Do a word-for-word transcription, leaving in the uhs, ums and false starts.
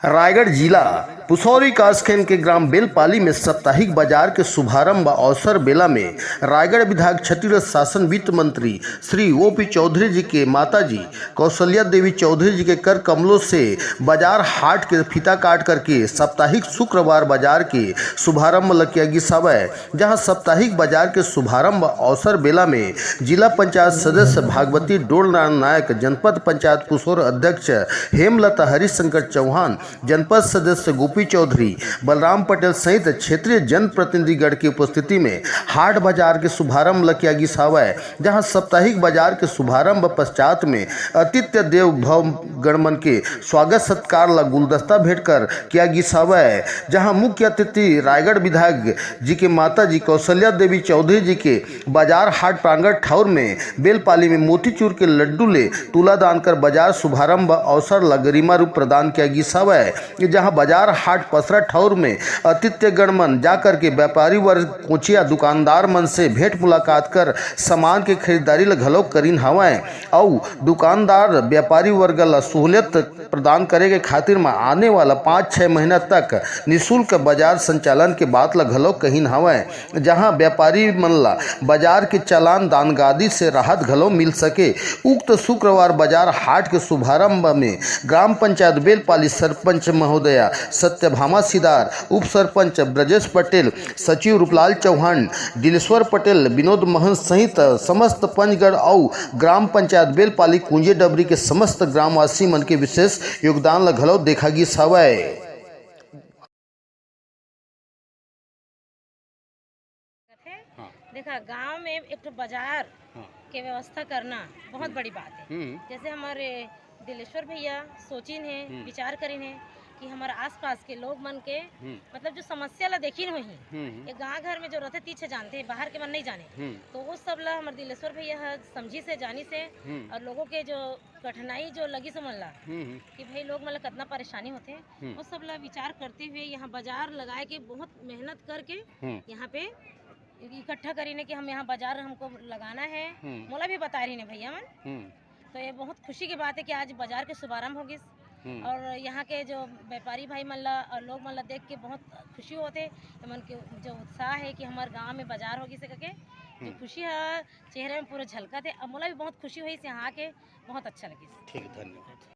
रायगढ़ जिला पुसौरी कासखैन के ग्राम बेलपाली में साप्ताहिक बाजार के शुभारंभ अवसर बेला में रायगढ़ विधायक छत्तीसगढ़ शासन वित्त मंत्री श्री ओ पी चौधरी जी के माता जी कौशल्या देवी चौधरी जी के कर कमलों से बाजार हाट के फीता काट करके साप्ताहिक शुक्रवार बाजार के शुभारंभ ल किया गिस हवय, जहां साप्ताहिक बाजार के शुभारंभ अवसर बेला में जिला पंचायत सदस्य भागवती डोलराम नायक, जनपद पंचायत पुसौर अध्यक्ष हेमलता हरिशंकर चौहान, जनपद सदस्य गोपी चौधरी, बलराम पटेल सहित क्षेत्रीय जनप्रतिनिधिगण की उपस्थिति में हाट बाजार के शुभारंभ ल किया गिस हवय, जहां साप्ताहिक बाजार के शुभारंभ पश्चात में आतिथ्य देव भव गण मन के स्वागत सत्कार ल गुलदस्ता भेंट कर किया गिस हवय, जहां मुख्य अतिथि रायगढ़ विधायक जी के माता जी कौशल्या देवी चौधरी जी के बाजार हाट प्रांगण ठौर में बेलपाली में मोतीचूर के लड्डू ले तुला दान कर बाजार शुभारंभ अवसर ल गरिमा रूप प्रदान किया गिस हवय, जहां बाजार हाट पसरा ठौर में आतिथ्य गण मन जा करके व्यापारी वर्ग, कोचिया दुकानदार मन से भेंट मुलाकात कर सामान के खरीदारी ल घलो करिन हवय। अउ दुकानदार व्यापारी वर्ग ल सहूलियत प्रदान करे के खातिर म आने वाला पाँच छह महीना तक निशुल्क बाजार संचालन के बात ल घलो कहिन हवय, जहां व्यापारी मन ल बाजार के चालान दानगादी से राहत घलो मिल सके। उक्त शुक्रवार बाजार हाट के शुभारंभ में ग्राम पंचायत बेलपाली सरपंच महोदया सत्यभामा सिदार, उप सरपंच ब्रजेश पटेल, सचिव रूपलाल चौहान, दिलेश्वर पटेल, विनोद महंत सहित समस्त पंचगण अउ ग्राम पंचायत बेलपाली कुंजे डबरी के समस्त ग्रामवासी मन के विशेष योगदान ल घलो देखा गिस हवय। हाँ। देखा, गांव में एक ठो बाजार हाँ। के व्यवस्था करना बहुत हम्म। बड़ी बात है। हम्म। जैसे हमारे दिलेश्वर भैया सोचिन है, हम्म। विचार करिन है कि हमारे आसपास के लोग मन के हम्म। मतलब जो समस्या ला देखिन होही, हम्म। ये गांव घर में जो रहते तीछ जानते हैं, बाहर के मन नहीं जाने, हम्म। तो वो सब ला हमारे दिलेश्वर भैया ह समझी से, जानी से हम्म। और लोगों के जो कठिनाई जो लगी समझ ला हम्म। कि भाई लोग मन ला कितना परेशानी होते हैं, हम्म। वो सब ला विचार करते हुए यहाँ बाजार लगाए के बहुत मेहनत करके हम्म। यहाँ पे इकट्ठा करीने कि हम यहाँ बाजार हमको लगाना है। हम्म। मोला भी बता रही ने भैया मन। हम्म। तो ये बहुत खुशी की बात है कि आज बाजार के शुभारंभ हो गिस। हम्म। और यहाँ के जो व्यापारी भाई मन ला और लोग मन ला देख के बहुत खुशी होते, मन के जो उत्साह है कि हमारे गांव में बाजार हो गिस करके, जो हम्म। खुशी है चेहरे में पूरा झलकत है। अब मोला भी बहुत खुशी हुई यहाँ के, बहुत अच्छा लगिस। ठीक, धन्यवाद।